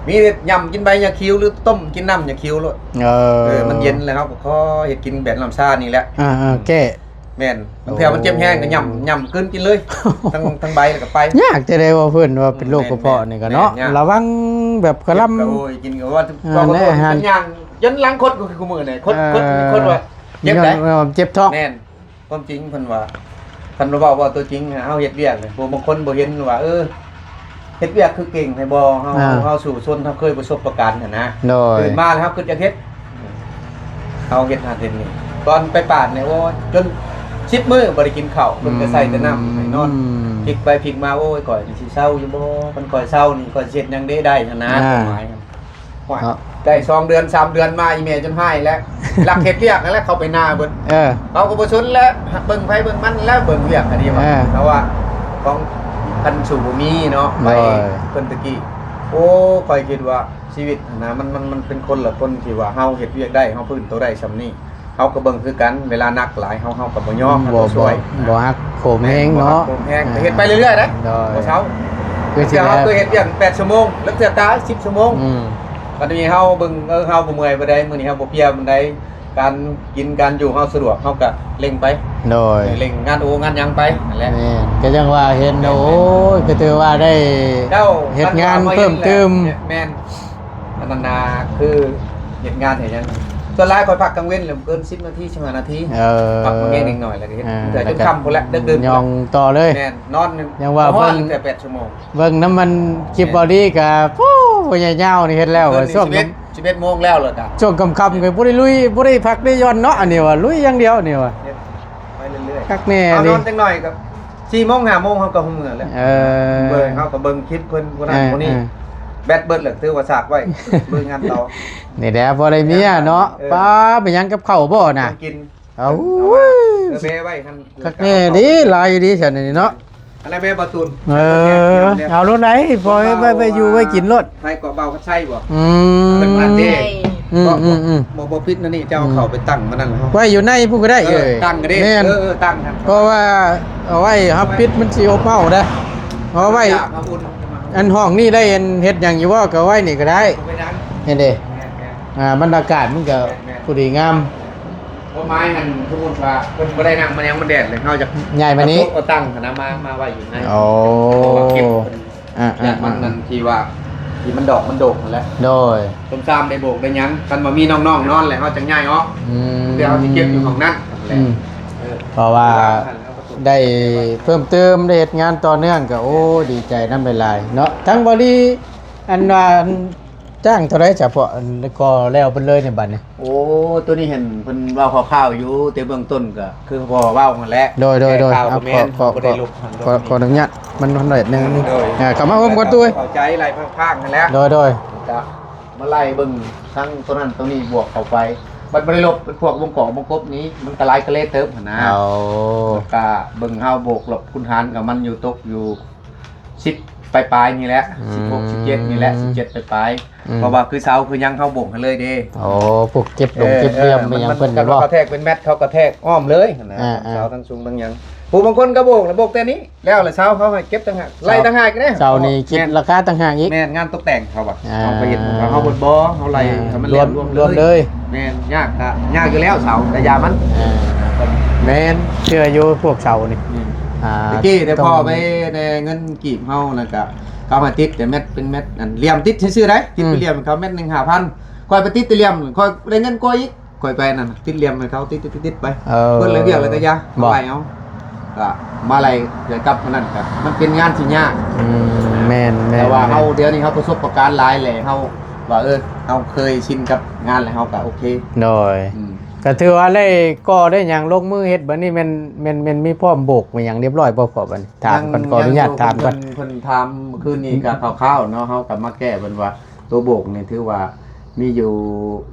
ມີແຕ່ຫຍ້ຳກິນໃບຫຍ້າຂິວ ຫຼືຕົ້ມກິນນ້ຳຫຍ້າຂິວໂລດ. ເອີ ເອີ ມັນເຢັນແລ້ວ ເຮົາກໍຂໍເຮັດກິນແບບນ້ຳຊານີ້ແຫຼະ. ອ່າໆ ແກ້ ແມ່ນ ບາງເທື່ອມັນເຈັບແຮງກໍຫຍ້ຳ ໂອ້ ຫຍ້ຳກືນກິນເລີຍ ທັງ ທັງໃບແລ້ວກໍໄປ. ຍາກແຕ່ໃດວ່າເພິ່ນວ່າເປັນໂລກກະເພາະນີ້ກໍເນາະ ແມ່ນ ຍາກ ລະວັງແບບກະລຳ ເຈັບກະໂອຍ ກິນກໍວ່າ ເອີ ເວົ້າກໍ ແນ່ ເພິ່ນ ເປັນຫຍັງ ຈົນຫຼັງຄົນກໍຄືມື້ນີ້ ຄົນ ເອີ ຄົນ ຄົນວ່າເຈັບໄດ໋ ເຈັບທ້ອງ. ແມ່ນ ຄວາມຈິງເພິ່ນວ່າ ຄັນວ່າເວົ້າ ເວົ້າຕົວຈິງ ເຮົາເຮັດວຽກນີ້ ຜູ້ບາງຄົນບໍ່ເຫັນວ່າ ເອີ ເຮັດວຽກຄືເກັ່ງແທ້ບໍ່ ເຮົາ ອ່າ ເຮົາສູ້ຊົນ ເຮົາເຄີຍປະສົບປະການຫັ້ນນະ. ໂດຍ ຕື່ນມາແລ້ວເຮົາຄິດຢາກເຮັດ ເຮົາເຮັດຫັ້ນເຮັດນີ້ ຕອນໄປປາດນີ້ ໂອ້ຍ ຈົນສິບມື້ບໍ່ໄດ້ກິນເຂົ້າ ເພິ່ນກໍໃສ່ແຕ່ນ້ຳໃຫ້ນອນ. ອືມ ພິກໄປພິກມາ ໂອ້ຍ ຂ້ອຍນີ້ຊິເຊົາຢູ່ບໍ່? ຄັນຂ້ອຍເຊົານີ້ ຂ້ອຍຊິເຮັດຫຍັງເດ້ໄດ້ຫັ້ນນະ ອ່າ ຄວາມໝາຍຫັ້ນ. ໂອ້ຍ ເນາະ ໄດ້ສອງເດືອນສາມເດືອນມາ ອີແມ່ຈົນຮ້າຍແລ້ວ ລັກເຮັດວຽກຫັ້ນແຫຼະ ເຂົາໄປນາເບິດ. ເອີ ເຂົາກໍບໍ່ສົນແລ້ວ ເບິ່ງໃຜເບິ່ງມັນແລ້ວ ເບິ່ງວຽກອັນນີ້ວ່າ ເອີ ເພາະວ່າຂອງຄັນສູບໍ່ມີເນາະ ໄປ ໂດຍ ເພິ່ນຕະກີ້. ໂອ້ ຂ້ອຍຄິດວ່າ ຊີວິດຫັ້ນນະ ມັນ ມັນ ມັນເປັນຄົນລະຄົນທີ່ວ່າເຮົາເຮັດວຽກໄດ້ ເຮົາຟື້ນໂຕໄດ້ຊ່ຳນີ້ ເຮົາກໍເບິ່ງຄືກັນ. ເວລາໜັກຫຼາຍ ເຮົາ ເຮົາກໍບໍ່ຍອມ ເຮົາ ບໍ່ ກໍຊ່ວຍ ບໍ່ ບໍ່ຫັກໂຫມແຮງເນາະ. ບໍ່ຫັກໂຫມແຮງ ເອີ ເຮັດໄປເລື້ອຍໆເດ້ ໂດຍ ບໍ່ເຊົາ. ຄືຊິແລ້ວ ເຮົາເຄີຍເຮັດວຽກແປດຊົ່ວໂມງ ແລ້ວເທື່ອກາຍສິບຊົ່ວໂມງ. ອືມ ບັດນີ້ເຮົາເບິ່ງ ເອີ ເຮົາບໍ່ເມື່ອຍປານໃດ ມື້ນີ້ເຮົາບໍ່ເພຍປານໃດ ການກິນການຢູ່ເຮົາສະດວກ ເຮົາກະເລັ່ງໄປ. ໂດຍ ເລັ່ງງານໂອງານຫຍັງໄປຫັ້ນແຫຼະ. ແມ່ນ ກໍຈັ່ງວ່າເຫັນ ແມ່ນ ໂອ້ຍ ກໍຖືວ່າໄດ້ ເຈົ້າ ເຮັດງານເພີ່ມຕື່ມ. ແມ່ນ ອັນນັ້ນນະ ຄືເຮັດງານເຮັດຫຍັງ ສ່ວນຫຼາຍຂ້ອຍພັກກາງເວັນແຫຼະ ບໍ່ເກີນສິບນາທີ ສິບຫ້ານາທີ. ເອີ ພັກມາແຮງໜ້ອຍ ແລ້ວກໍເຮັດ ເອີ ແຕ່ຈົນຄ່ຳພຸ້ນແຫຼະ ເດິກໆ ຍ່ອງຕໍ່ເລີຍ. ແມ່ນ ນອນ ຍັງວ່າເບິ່ງ ແຕ່ແປດຊົ່ວໂມງ ເບິ່ງນຳມັນຄລິບ ແມ່ນ ເບົາຫຼີກະ ໂອ້ ພໍ່ໃຫຍ່ຍາວນີ້ເຮັດແລ້ວ ຊ່ວງສິບເອັດ ສິບເອັດໂມງແລ້ວ ແລ້ວກະຊ່ວງຄ່ຳໆ ກໍບໍ່ໄດ້ລຸຍ ບໍ່ໄດ້ພັກໄດ້ຢ່ອນເນາະ. ອັນນີ້ວ່າລຸຍຢ່າງດຽວນີ້ວ່າ ເຮັດໄປເລື້ອຍໆ ຄັກແນ່ ເຮົານອນຈັກໜ້ອຍກໍສີ່ໂມງຫ້າໂມງ ເຮົາກໍຮູ້ເມືອແລ້ວ. ເອີ ເບິ່ງ ເຮົາກໍເບິ່ງຄລິບເພິ່ນຜູ້ນັ້ນ ເອີ ຜູ້ນີ້ ເອີ ແບັດເບິດແລ້ວ ຖືວ່າສາກໄວ້ ລຸຍງານຕໍ່. ນີ້ແຫຼະ ພໍໄດ້ເມຍເນາະ. ເອີ ປ້າ ເປັນຫຍັງ ກັບເຂົ້າບໍ່ນະ? ຕ້ອງກິນ ເອົາ ເອົາໄວ້ ເອີ ແບໄວ້ຫັ້ນ ຄັກແນ່ເດ້ ຫຼາຍດີຊັ້ນນີ້ເນາະ. ອັນນັ້ນແມ່ນບໍ່ຕູນ ເອີ ເອົາໂລດໄດ໋ ພໍໄວ້ ໄວ້ຢູ່ໄວ້ກິນໂລດ. ໃຜກໍເບົາຄັດໄຊບໍ່? ອືມ ເພິ່ນວ່າເດ້ ອືມ ບໍ່ ອືມ ບໍ່ ອືມ ບໍ່ ບໍ່ປິດນັ້ນນີ້ ເຈົ້າເອົາເຂົ້າໄປຕັ້ງມານັ້ນ ອືມ ເຮົາ ໄວ້ຢູ່ໃນພຸ້ນກໍໄດ້. ເອີ ເອີ ຕັ້ງກໍໄດ້. ແມ່ນ ເອີ ເອີ ຕັ້ງ ເພາະວ່າເອົາໄວ້ເຮົາປິດມັນຊິອົບເອົາເດ້. ເອົາໄວ້ ຢາກເອົາອຸ່ນ ອັນຫ້ອງນີ້ໄດ້ອັນເຮັດຫຍັງຢູ່ບໍ່? ກໍໄວ້ນີ້ກໍໄດ້ ບໍ່ເປັນຫຍັງ ເຫັນເດ້. ແມ່ນໆ ອ່າ ບັນຍາກາດມັນກໍ ແມ່ນໆ ພໍດີງາມ. ຄວາມໝາຍຫັ້ນ ສົມມຸດວ່າເພິ່ນບໍ່ໄດ້ນັ່ງມາຫຍັງ ມັນແດດເລີຍ ເຮົາຈະຍ້າຍມານີ້ ເອົາໂຕະເອົາຕັ່ງຫັ້ນນະ ມາ ມາໄວ້ຢູ່ໃນ ໂອ້ ເພາະວ່າເກັບເພິ່ນ ອ່າໆ ຢ້ານມັນນັ້ນທີ່ວ່າ ທີ່ມັນດອກມັນໂດກຫັ້ນແຫຼະ. ໂດຍ ສົມຊາມໄດ້ໂບກໄດ້ຫຍັງ ຄັນວ່າມີນ້ອງໆນອນແລ້ວ ເຮົາຈັ່ງຍ້າຍອອກ. ອືມ ແຕ່ເຮົາຊິເກັບຢູ່ຫ້ອງນັ້ນແຫຼະ. ອືມ ເອີ ເພາະວ່າ ເຮົາກໍ ໄດ້ເພີ່ມເຕີມ ໄດ້ເຮັດງານຕໍ່ເນື່ອງ ກໍ ໂອ້ ດີໃຈນຳຫຼາຍໆເນາະ ທັງບໍລິ ອັນວ່າ ອັນ ຈ້າງເທົ່າໃດສະເພາະ ອັນ ກໍແລ້ວເບິດເລີຍໃນບັດນີ້? ໂອ້ ໂຕນີ້ຫັ້ນເພິ່ນເວົ້າຄ່າວໆຢູ່ ແຕ່ເບື້ອງຕົ້ນກໍຄືພໍ່ເວົ້າຫັ້ນແຫຼະ. ໂດຍໆໆ ແຕ່ຂ່າວກໍແມ່ນ ເອົາ ຂໍ ບໍ່ໄດ້ລົບຫັ້ນລົບນີ້ ຂໍອະນຸຍາດ ມັນໜ້ອຍໜຶ່ງ. ໂດຍ ອ່າ ເຂົ້າມາໂຮມກັນຕຸ້ຍ ເຂົ້າໃຈຫຼາຍພາກໆຫັ້ນແຫຼະ. ໂດຍໆ ກໍມາໄລ່ເບິ່ງທັງໂຕນັ້ນໂຕນີ້ບວກເຂົ້າໄປ ບັດບໍ່ໄດ້ລົບ ເປັນພວກວົງກອກວົງກົບນີ້ ມັນກໍຫຼາຍກະເລດເຕີບຫັ້ນນະ. ເອົາ ແລ້ວກໍເບິ່ງເຮົາບວກລົບຄູນຫານກັບມັນຢູ່ ຕົກຢູ່ ສິບປາຍໆນີ້ແຫຼະ ອືມ ສິບຫົກ ສິບເຈັດນີ້ແຫຼະ ສິບເຈັດປາຍໆ. ອືມ ເພາະວ່າຄືເສົາຄືຫຍັງເຮົາໂບກໃຫ້ເລີຍເດ້. ໂອ້ ພວກເກັບຫຼົງ ເອີ ເກັບຫຼ່ຽມ ເອີ ມັນ ຫຍັງເພິ່ນ ມັນກໍບໍ່ ກະແທກເປັນແມັດ ເຂົາກະແທກອ້ອມເລີຍຫັ້ນນະ. ອ່າໆ ເສົາທັງສູງທັງຫຍັງ ຜູ້ບາງຄົນກໍໂບກແລ້ວໂບກແຕ່ນີ້ແລ້ວລະ ເສົາເຂົາໃຫ້ເກັບຕ່າງຫາກ ໄລ່ຕ່າງຫາກເດ້. ເສົານີ້ຄິດລາຄາຕ່າງຫາກອີກ. ແມ່ນ ງານຕົກແຕ່ງເຂົາວ່າ ອ່າ ເຮົາໄປເຮັດ ເຮົາເບິດບໍ່ ເຮົາໄລ່ ອ່າ ໃຫ້ມັນແລ້ວລວມ ລວມເລີຍ ລວມເລີຍ. ແມ່ນ ຍາກກະຍາກຢູ່ແລ້ວເສົາ ກະຢ່າມັນ. ອ່າ ແມ່ນ ເຊື່ອຢູ່ພວກເສົານີ້. ອືມ ອ່າ ຕະກີ້ແຕ່ພໍ່ໄປແດ່ເງິນ ກີບເຮົານະກະ ເຂົາໃຫ້ຕິດແຕ່ແມັດເປັນແມັດ ອັນຫຼ່ຽມຕິດຊື່ໆໄດ໋ ຕິດເປັນ ອືມ ຫຼ່ຽມເຂົາແມັດໜຶ່ງຫ້າພັນ ຂ້ອຍໄປຕິດແຕ່ຫຼ່ຽມ ຂ້ອຍໄດ້ເງິນກວ່າອີກ ຂ້ອຍໄປນັ້ນ ຕິດຫຼ່ຽມໃຫ້ເຂົາ ຕິດໆໆໄປ. ເອີ ເບິດແລ້ວວຽກແລ້ວກໍຢ່າ ບໍ່ ໄລ່ເອົາ ກະມາໄລ່ເກີດກັບຄົນນັ້ນ ກະມັນເປັນງານທີ່ຍາກ. ອືມ ແມ່ນໆໆ ແຕ່ວ່າເຮົາ ແມ່ນ ດຽວນີ້ເຮົາປະສົບປະການຫຼາຍແລ້ວ ເຮົາວ່າ ເອີ ເຮົາເຄີຍຊິນກັບງານແລ້ວ ເຮົາກະໂອເຄ. ໂດຍ ອືມ ກໍຖືວ່າໄດ້ກໍ່ໄດ້ຫຍັງລົງມືເຮັດ ບັດນີ້ແມ່ນ ແມ່ນ ແມ່ນມີພ້ອມໂບກມີຫຍັງຮຽບຮ້ອຍບໍ່ພໍ່? ບັດນີ້ຖາມກ່ອນ ຂໍອະນຸຍາດຖາມກ່ອນ. ເພິ່ນ ເພິ່ນຖາມມື້ຄືນນີ້ກໍຄ່າວໆເນາະ ເຮົາກໍມາແກ້ເພິ່ນວ່າ ໂຕໂບກນີ້ຖືວ່າມີຢູ່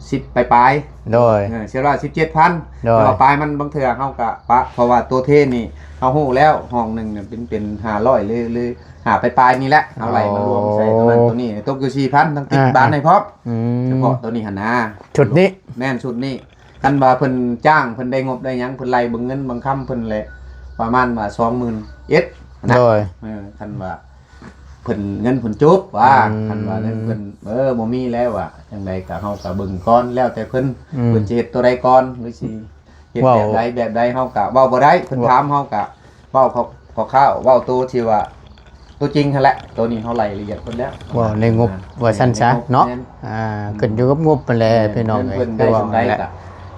ສິບປາຍໆ. ໂດຍ ເອີ ເສຍວ່າສິບເຈັດພັນ. ໂດຍ ແຕ່ວ່າປາຍມັນບາງເທື່ອເຮົາກໍປະ ເພາະວ່າໂຕເທນີ້ເຮົາຮູ້ແລ້ວ ຫ້ອງໜຶ່ງນີ້ເປັນ ເປັນຫ້າຮ້ອຍ ຫຼື ຫຼື ຫ້າປາຍໆນີ້ແຫຼະ ເຮົາໄລ່ມາລວມໃສ່ໂຕນັ້ນ ໂອ້ ໂຕນີ້ ຕົກຢູ່ສີ່ພັນ ທັງຕິດ ອ່າ ບານໃຫ້ພ້ອມ. ອືມ ສະເພາະໂຕນີ້ຫັ້ນນະ ຊຸດນີ້ ແມ່ນ ຊຸດນີ້. ຄັນວ່າເພິ່ນຈ້າງ ເພິ່ນໄດ້ງົບໄດ້ຫຍັງ ເພິ່ນໄລ່ເບິ່ງເງິນເບິ່ງຄຳເພິ່ນແຫຼະ ປະມານວ່າສອງໝື່ນເອັດນະ. ໂດຍ ເອີ ຄັນວ່າເພິ່ນເງິນເພິ່ນຈົບວ່າ ອືມ ຄັນວ່າເງິນເພິ່ນ ເອີ ບໍ່ມີແລ້ວວ່າ ຈັ່ງໃດກໍເຮົາກໍເບິ່ງກ່ອນ ແລ້ວແຕ່ເພິ່ນ ອືມ ເພິ່ນຊິເຮັດໂຕໃດກ່ອນ ຫຼືຊິເຮັດແບບໃດ ແບບໃດ ເຮົາກໍເວົ້າບໍ່ໄດ້ ເພິ່ນຖາມເຮົາກໍ ເວົ້າຄ່າວໆ ເວົ້າໂຕທີ່ວ່າໂຕຈິງຫັ້ນແຫຼະ ໂຕນີ້ເຮົາໄລ່ລະອຽດເບິດແລ້ວ ເວົ້າໃນງົບ ອ່າ ວ່າຊັ້ນຊະເນາະ. ແມ່ນ ອ່າ ຂຶ້ນຢູ່ກັບງົບຫັ້ນແຫຼະ ແມ່ນ ພີ່ນ້ອງເອີຍ ເພິ່ນໄດ້ສ່ຳໃດກ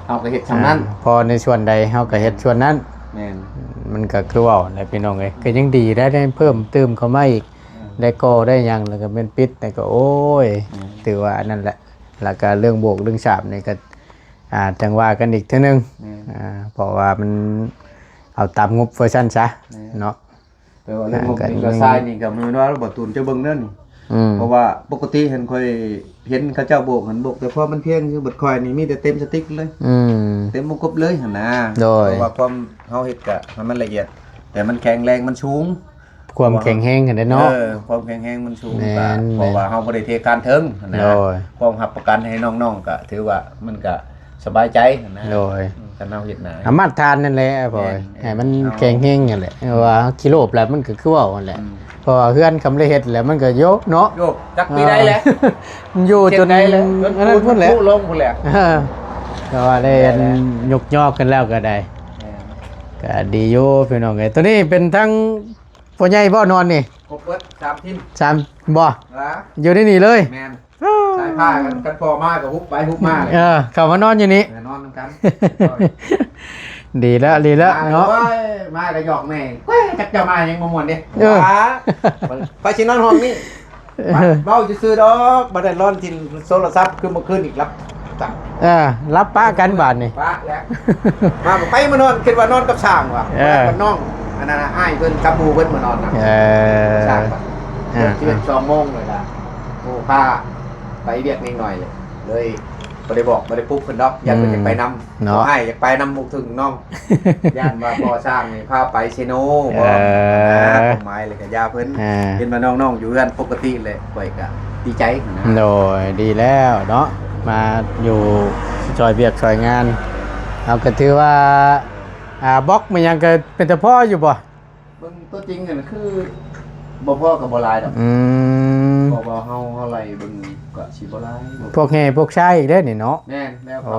ໍເຮົາກໍເຮັດສ່ຳນັ້ນ ອ່າ ພໍໃນສ່ວນໃດເຮົາກໍເຮັດສ່ວນນັ້ນ. ແມ່ນ ມັນກໍຄືເວົ້າແຫຼະ ພີ່ນ້ອງເອີຍ ກໍຍັງດີໄດ້ ໄດ້ເພີ່ມຕື່ມເຂົ້າມາອີກ ອ່າ ໄດ້ກໍ່ໄດ້ຫຍັງ ແລ້ວກໍແມ່ນປິດ ແລ້ວກໍ ໂອ້ຍ ແມ່ນ ຖືວ່າອັນນັ້ນແຫຼະ. ແລ້ວກໍເລື່ອງໂບກເລື່ອງສາບນີ້ກໍ ອ່າ ຈັ່ງວ່າກັນອີກເທື່ອໜຶ່ງ ແມ່ນ ອ່າ ເພາະວ່າມັນເອົາຕາມງົບວ່າຊັ້ນຊະ ແມ່ນ ເນາະ. ແຕ່ວ່າເລື່ອງງົບນີ້ກໍຊາຍນີ້ກໍແມ່ນວ່າບໍ່ຕູນເຈົ້າເບິ່ງເດີນີ້ ອືມ ເພາະວ່າປົກກະຕິຫັ້ນຂ້ອຍເຫັນເຂົາເຈົ້າໂບກຫັ້ນ ໂບກແຕ່ພໍມັນພຽງຊື່ ບັດຂ້ອຍນີ້ມີແຕ່ເຕັມສະຕິກເລີຍ ອືມ ເຕັມວົງກົບເລີຍຫັ້ນນະ ໂດຍ ເພາະວ່າຄວາມເຮົາເຮັດກະໃຫ້ມັນລະອຽດ ແຕ່ມັນແຂງແຮງມັນສູງ ຄວາມແຂງແຮງຫັ້ນແຫຼະເນາະ ເອີ ຄວາມແຂງແຮງມັນສູງ ແມ່ນ ກະເພາະວ່າເຮົາບໍ່ໄດ້ເທຄານເທິງຫັ້ນນະ ໂດຍ ຄວາມຮັບປະກັນໃຫ້ນ້ອງໆ ກະຖືວ່າມັນກະ ສະບາຍໃຈຫັ້ນນະ ໂດຍ ອືມ ຄັນເຮົາເຮັດນາ ອາ ມາດຖານນັ້ນແຫຼະ ພໍ່ ແມ່ນ ໃຫ້ມັນ ເອີ ແຂງແຮງຫັ້ນແຫຼະ ເພາະວ່າເຮົາຂີ້ໂລບແລ້ວມັນກໍຄືເວົ້າຫັ້ນແຫຼະ ອືມ ເພາະວ່າເຮືອນຄຳລະເຮັດແລ້ວມັນກໍໂຍກເນາະ ໂຍກ ຈັກປີໃດແລ້ວ ມັນຢູ່ຈົນ ເຊັ່ນໃດແລ້ວ ອັນນັ້ນພຸ້ນແຫຼະ ພຸລົງພຸ້ນແຫຼະ ເອີ ກໍວ່າໄດ້ ແມ່ນແຫຼະ ຍົກຍອກຂຶ້ນແລ້ວກໍໄດ້ ແມ່ນ ກໍດີຢູ່ພີ່ນ້ອງເອີຍ ຕົວນີ້ເປັນທັງພໍ່ໃຫຍ່ບໍ່ນອນນີ້ ຄົບເບິດສາມທີມ ສາມ ບໍ່ ຫວາ ຢູ່ໃນນີ້ເລີຍ ແມ່ນ ສາຍພາກັນ ຄັນພໍ່ມາກໍຮຸບໄປຮຸບມາເລີຍ ເອີ ເຂົ້າມານອນຢູ່ນີ້ ເອີ ນອນນຳກັນ ດີແລ້ວ ດີແລ້ວເນາະ ໂອ້ຍ ມາກໍຫຍອກແມ່ ໂອ້ຍ ຈັກເຈົ້າມາຫຍັງບໍ່ມ່ວນເດ້ ເອີ ຫວາ ຂ້ອຍຊິນອນຫ້ອງນີ້ ເອີ ເວົ້າຊື່ໆດອກ ບໍ່ໄດ້ນອນຖິ້ມໂທລະສັບ ຄືເມື່ອຄືນນີ້ຫຼັບ ເອີ ຫຼັບປະກັນບາດນີ້ ປະແລ້ວ ມາໄປມານອນ ຄິດວ່ານອນກັບຊ້າງວ່າ ເອີ ກັບນ້ອງ ອັນນັ້ນນະ ອ້າຍເພິ່ນກັບໝູ່ເພິ່ນມານອນນະ ເອີ ຊ້າງວ່າ ເອີ ສິບເອັດ ສອງໂມງເລີຍລະ ໂອ້ ພາໄປວຽກນິດໜ້ອຍເລີຍ ເລີຍບໍ່ໄດ້ບອກ ບໍ່ໄດ້ປຸກເພິ່ນດອກ ຢ້ານເພິ່ນ ອືມ ຢາກໄປນຳ ເນາະ ບໍ່ໃຫ້ ຢາກໄປນຳລູກເຖິງນ້ອງ ຢ້ານວ່າພໍ່ຊ້າງນີ້ພາໄປເຊໂນ ເອີ ບໍ່ ຄວາມໝາຍແລ້ວກໍຢ່າເພິ່ນ ເອີ ເຫັນວ່ານ້ອງໆຢູ່ເຮືອນປົກກະຕິແຫຼະ ຂ້ອຍກໍດີໃຈນະ ໂດຍ ດີແລ້ວເນາະ ມາຢູ່ຊ່ອຍວຽກຊ່ອຍງານ ເຮົາກໍຖືວ່າ ອ່າ ບລັອກແມ່ນຫຍັງກໍເປັນຕາພໍຢູ່ບໍ່? ເບິ່ງຕົວຈິງຫັ້ນຄືບໍ່ພໍກໍບໍ່ຫຼາຍດອກ ອືມ ເພາະວ່າເຮົາ ເຮົາໄລ່ເບິ່ງກໍຊິບໍ່ຫຼາຍ ບໍ່ ພວກແຮ່ພວກຊາຍອີກເດ້ນີ້ເນາະ ແມ່ນແລ້ວ ໂອ້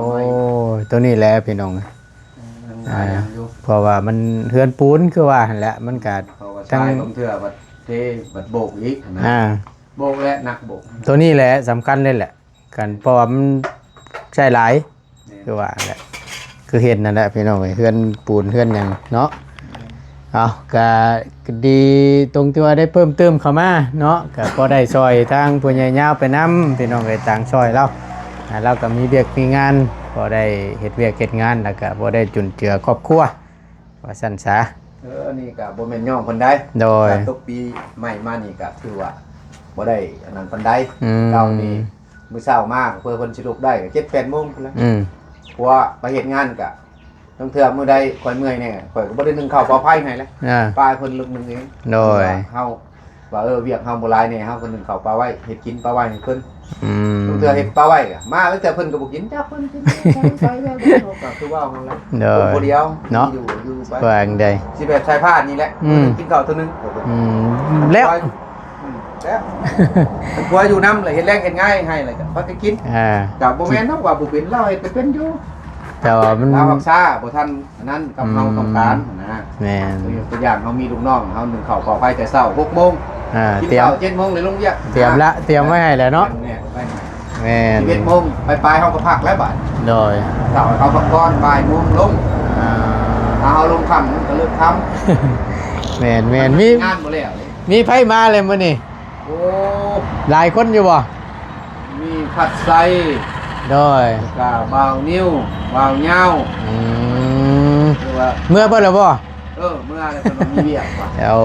ໂຕນີ້ແຫຼະພີ່ນ້ອງ ເອີ ຍັງຫຼາຍຢ່າງຢູ່ ອ່າ ເພາະວ່າມັນເຮືອນປູນຄືວ່າຫັ້ນແຫຼະ ມັນກໍ ເພາະວ່າຊາຍ ທັງ ບາງເທື່ອບັດເທບັດໂບກອີກນະ ອ່າ ໂບກແຫຼະ ໜັກໂບກ ໂຕນີ້ແຫຼະສຳຄັນເລີຍແຫຼະ ກັນ ເພາະວ່າມັນໃຊ້ຫຼາຍ ແມ່ນ ຄືວ່າແຫຼະ ຄືເຫັນນັ້ນແຫຼະພີ່ນ້ອງເອີຍ ເຮືອນປູນເຮືອນຫຍັງເນາະ ເອົາ ກະດີຕົງທີ່ວ່າໄດ້ເພີ່ມເຕີມເຂົ້າມາເນາະ ກະພໍໄດ້ຊ່ອຍທາງຜູ້ໃຫຍ່ຍາວໄປນຳ ພີ່ນ້ອງເອີຍ ຕ່າງຊ່ອຍລາວ ອ່າ ລາວກະມີວຽກມີງານ ພໍໄດ້ເຮັດວຽກເຮັດງານ ແລ້ວກະພໍໄດ້ຈຸນເຈືອຄອບຄົວ ວ່າຊັ້ນຊະ ເອີ ອັນນີ້ກະບໍ່ແມ່ນຍ້ອງເພິ່ນໃດ ໂດຍ ກະຕົກປີໃໝ່ມານີ້ກະຖືວ່າບໍ່ໄດ້ອັນນັ້ນປານໃດ ອືມ ເກົ່ານີ້ ມື້ເຊົ້າມາເພື່ອເພິ່ນຊິລຸກໄດ້ກໍເຈັດແປດໂມງພຸ້ນແຫຼະ ອືມ ເພາະວ່າໄປເຮັດງານກະ ລາງເທື່ອມື້ໃດຂ້ອຍເມື່ອຍແດ່ ຂ້ອຍກໍບໍ່ໄດ້ໜຶ້ງເຂົ້າເປົ່າໄຟໃຫ້ແຫຼະ ອ່າ ປາຍເພິ່ນລຶກໜຶ່ງເອງ ໂດຍ ເຮົາວ່າ ເອີ ວຽກເຮົາບໍ່ຫຼາຍແດ່ ເຮົາກໍໜຶ້ງເຂົ້າປາໄວ້ ເຮັດກິນປາໄວ້ໃຫ້ເພິ່ນ ອືມ ລາງເທື່ອເຮັດປາໄວ້ກໍມາ ລາງເທື່ອເພິ່ນກໍບໍ່ກິນ ຈັກເພິ່ນກິນ ໃສ່ໄປແລ້ວ ກໍຄືເວົ້າຫັ້ນແຫຼະ ໂດຍ ຄົນຜູ້ດຽວ ເນາະ ຢູ່ ຢູ່ໄປ ວ່າຈັ່ງໃດ ຊິແບບສາຍພານນີ້ແຫຼະ ອືມ ມື້ໜຶ່ງກິນເຂົ້າເທື່ອໜຶ່ງ ອືມ ແລ້ວ ອືມ ແລ້ວ ຜົວຢູ່ນຳແຫຼະ ເຮັດແລງເຮັດງານໃຫ້ແຫຼະ ກໍພາກັນກິນ ອ່າ ກໍບໍ່ແມ່ນດອກວ່າບໍ່ເປັນ ລາວເຮັດກໍເປັນຢູ່ ແຕ່ວ່າມັນ ລາວຮັກສາບໍ່ທັນອັນນັ້ນກັບເຮົາ ອືມ ຕ້ອງການນະ ແມ່ນ ຕົວຢ່າງເຮົາມີລູກນ້ອງ ເຮົາໜຶ້ງເຂົ້າເປົ່າໄຟແຕ່ເຊົ້າຫົກໂມງ ອ່າ ກິນເຂົ້າເຈັດໂມງເລີຍລົງວຽກ ຕຽມລະ ຕຽມໄວ້ໃຫ້ແລ້ວເນາະ ແມ່ນ ແມ່ນ ສິບເອັດໂມງປາຍໆ ເຮົາກໍພັກແລ້ວບາດ ໂດຍ ເຊົ້າເຮົາພັກຜ່ອນ ບ່າຍໂມງລົງ ອ່າ ຖ້າເຮົາລົງຄ່ຳມັນກໍເລີກຄ່ຳ ແມ່ນໆ ມີ ງານບໍ່ແລ້ວເດ້ ມີໃຜມາແລ້ວມື້ນີ້? ໂອ້ ຫຼາຍຄົນຢູ່ບໍ່? ມີພັດໄຊ ໂດຍ ແລ້ວກະບ່າວນິວ ບ່າວຍາວ ອືມ ຄືວ່າ ເມືອເບິດແລ້ວບໍ່? ເອີ ເມືອແລ້ວ ເພິ່ນມີວຽກວ່າ ໂອ້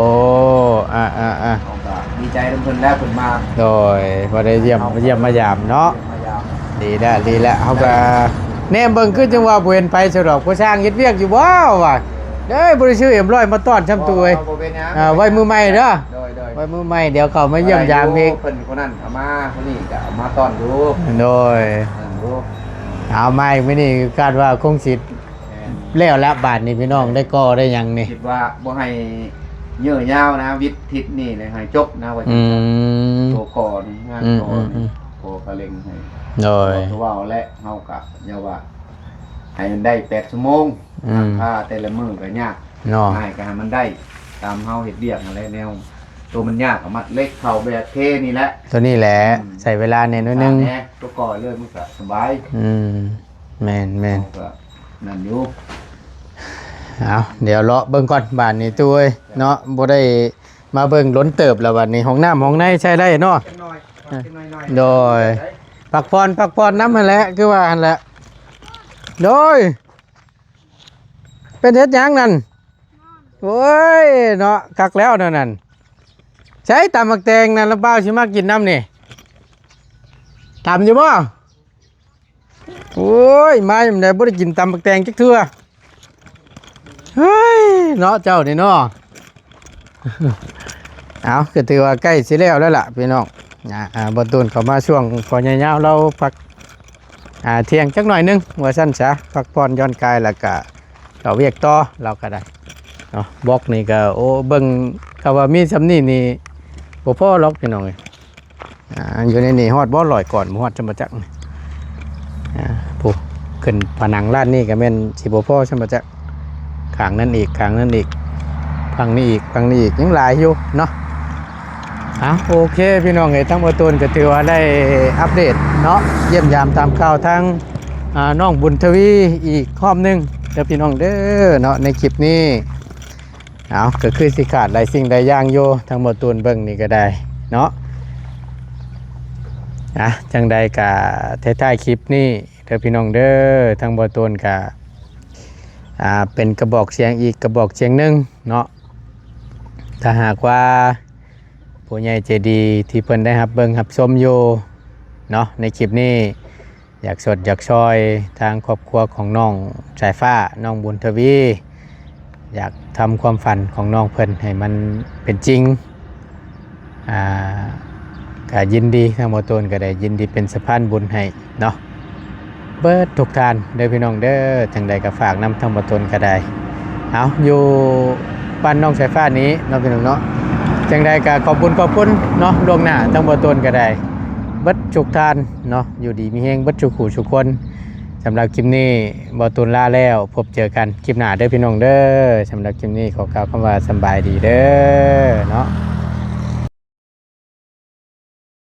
ອ່າໆໆ ເຮົາກໍດີໃຈນຳເພິ່ນແລ້ວ ເພິ່ນມາ ໂດຍ ພໍໄດ້ຢ້ຽມ ມາຢ້ຽມມາຢາມເນາະ ຢ້ຽມມາຢາມ ດີແລ້ວ ດີແລ້ວ ເຮົາກໍແນມເບິ່ງ ຄືຈັ່ງວ່າບໍ່ເຫັນໃຜຊະດອກ ຜູ້ຊ່າງເຮັດວຽກຢູ່ບໍ່ວ່າ ເດ້ ບໍ່ໄດ້ຊື້ເອັມຮ້ອຍມາຕ້ອນຊ້ຳ ຕູ້ເອີຍ ບໍ່ເປັນຫຍັງ ອ່າ ໄວ້ມື້ໃໝ່ເດີ ໂດຍໆ ໄວ້ມື້ໃໝ່ ດຽວເຂົ້າມາຢ້ຽມຢາມອີກ ເພິ່ນຜູ້ນັ້ນເອົາມາ ຜູ້ນີ້ກໍເອົາມາຕ້ອນຢູ່ ໂດຍ ເອົາມາອີກມື້ນີ້ ຄາດວ່າຄົງຊິ ແມ່ນ ແລ້ວລະບາດນີ້ ພີ່ນ້ອງ ໄດ້ກໍ່ໄດ້ຫຍັງນີ້ ຄິດວ່າບໍ່ໃຫ້ເຍີ້ຍາວນະ ວິດທິດນີ້ໃຫ້ຈົບນະ ວ່າ ອືມ ໂຕກໍ່ນີ້ ງານ ອືມ ກໍ່ນີ້ ອືມ ກໍ່ກະເລັ່ງໃຫ້ ໂດຍ ຄືເວົ້າແຫຼະ ເຮົາກໍຢ່າວ່າ ໃຫ້ມັນໄດ້ແປດຊົ່ວໂມງ ອືມ ພາແຕ່ລະມື້ກໍຍາກເນາະ ງ່າຍກໍໃຫ້ມັນໄດ້ຕາມເຮົາເຮັດວຽກຫັ້ນແຫຼະ ແນວໂຕມັນຍາກກໍມັດເຫຼັກເຂົ້າແບກເທນີ້ແຫຼະ ໂຕນີ້ແຫຼະ ອືມ ໃຊ້ເວລາແດ່ໜ້ອຍໜຶ່ງ ແນ່ ໂຕກໍ່ເລີຍມັນກໍສະບາຍ ອືມ ແມ່ນໆ ເຮົາກໍນັ້ນຢູ່ ເອົາ ດຽວເລາະເບິ່ງກ່ອນບາດນີ້ ຕູ້ເອີຍເນາະ ບໍ່ໄດ້ມາເບິ່ງດົນເຕີບແລ້ວ ບາດນີ້ຫ້ອງນ້ຳຫ້ອງໃນໃຊ້ໄດ້ເນາະ ຈັກໜ້ອຍ ເອີ ໂດຍ ພັກຜ່ອນ ພັກຜ່ອນນຳຫັ້ນແຫຼະ ຄືວ່າຫັ້ນແຫຼະ ໂດຍ ເປັນເຮັດຫຍັງນັ້ນ? ໂອ້ຍເນາະ ຄັກແລ້ວແນວນັ້ນ. ໃສຕຳໝາກແຕງນັ້ນ ລະບ່າວຊິມາກິນນຳນີ້ ຕຳຢູ່ບໍ່? ໂອ້ຍ ມາຍາມໃດບໍ່ໄດ້ກິນຕຳໝາກແຕງຈັກເທື່ອ. ເຮີ້ຍ ເນາະ ເຈົ້ານີ້ເນາະ. ເອົາ ກໍຖືວ່າໃກ້ຊິແລ້ວແລ້ວລະພີ່ນ້ອງ. ອ່າ ອ່າ ບ່າວຕູນເຂົ້າມາຊ່ວງພໍ່ໃຫຍ່ຍາວລາວພັກ ອ່າ ທ່ຽງຈັກໜ້ອຍໜຶ່ງວ່າຊັ້ນຊະ, ພັກຜ່ອນຢ່ອນກາຍ ແລ້ວກະເຂົ້າວຽກຕໍ່ ລາວກໍໄດ້ເນາະ. ບລັອກນີ້ກໍ ໂອ້ ເບິ່ງ ຖ້າວ່າມີສ່ຳນີ້ນີ້ບໍ່ພໍດອກພີ່ນ້ອງເອີຍ. ອ່າ ຢູ່ໃນນີ້ຮອດບໍ່ ຮ້ອຍກ້ອນ ບໍ່ຮອດຊ່ຳບໍ່ຈັກ. ອ່າ ຜູ້ຂຶ້ນຜະໜັງລາດນີ້ກໍແມ່ນຊິບໍ່ພໍຊ່ຳບໍ່ຈັກ, ຂ້າງນັ້ນອີກ ຂ້າງນັ້ນອີກ ຝັ່ງນີ້ອີກ ຝັ່ງນີ້ອີກ ຍັງຫຼາຍຢູ່ເນາະ. ອ່າ ໂອເຄພີ່ນ້ອງເອີຍ, ທາງບ່າວຕູນກໍຖືວ່າໄດ້ອັບເດດເນາະ, ຢ້ຽມຢາມຕາມຂ່າວທາງ ອ່າ ນ້ອງບຸນທະວີອີກຮອບໜຶ່ງເດີພີ່ນ້ອງເດີເນາະ ໃນຄລິບນີ້. ເອົາ ກໍຄືຊິຂາດຫຼາຍສິ່ງຫຼາຍຢ່າງຢູ່ ທາງບ່າວຕູນເບິ່ງນີ້ກໍໄດ້ເນາະ. ອ່ະ ຈັ່ງໃດກໍທ້າຍໆຄລິບນີ້ເດີພີ່ນ້ອງເດີ, ທາງບ່າວຕູນກໍ ອ່າ ເປັນກະບອກສຽງອີກກະບອກສຽງໜຶ່ງເນາະ. ຖ້າຫາກວ່າຜູ້ໃຫຍ່ໃຈດີທີ່ເພິ່ນໄດ້ຮັບເບິ່ງຮັບຊົມຢູ່ເນາະ ໃນຄລິບນີ້ ຢາກຊົດຢາກຊ່ອຍທາງຄອບຄົວຂອງນ້ອງສາຍຟ້າ ນ້ອງບຸນທະວີ ຢາກທຳຄວາມຝັນຂອງນ້ອງເພິ່ນໃຫ້ມັນເປັນຈິງ ອ່າ ກະຍິນດີ ທາງບ່າວຕູນກໍໄດ້ຍິນດີເປັນສະພານບຸນໃຫ້ເນາະ ເບິດທຸກທ່ານເດີພີ່ນ້ອງເດີ. ຈັ່ງໃດກໍຝາກນຳທາງບ່າວຕູນກໍໄດ້ ເອົາ ຢູ່ບ້ານນ້ອງສາຍຟ້ານີ້ເນາະ ພີ່ນ້ອງເນາະ. ຈັ່ງໃດກໍຂອບບຸນຂອບຄຸນເນາະ ລ່ວງໜ້າທາງບ່າວຕູນກໍໄດ້ ເບິດທຸກທ່ານເນາະ, ຢູ່ດີມີແຮງເບິດສູ່ຜູ້ສູ່ຄົນ. ສຳລັບຄລິບນີ້ບ່າວຕູນລາແລ້ວ, ພົບເຈີກັນຄລິບໜ້າເດີພີ່ນ້ອງເດີ. ສຳລັບຄລິບນີ້ຂໍກ່າວຄຳວ່າສຳບາຍດີເດີເນາະ.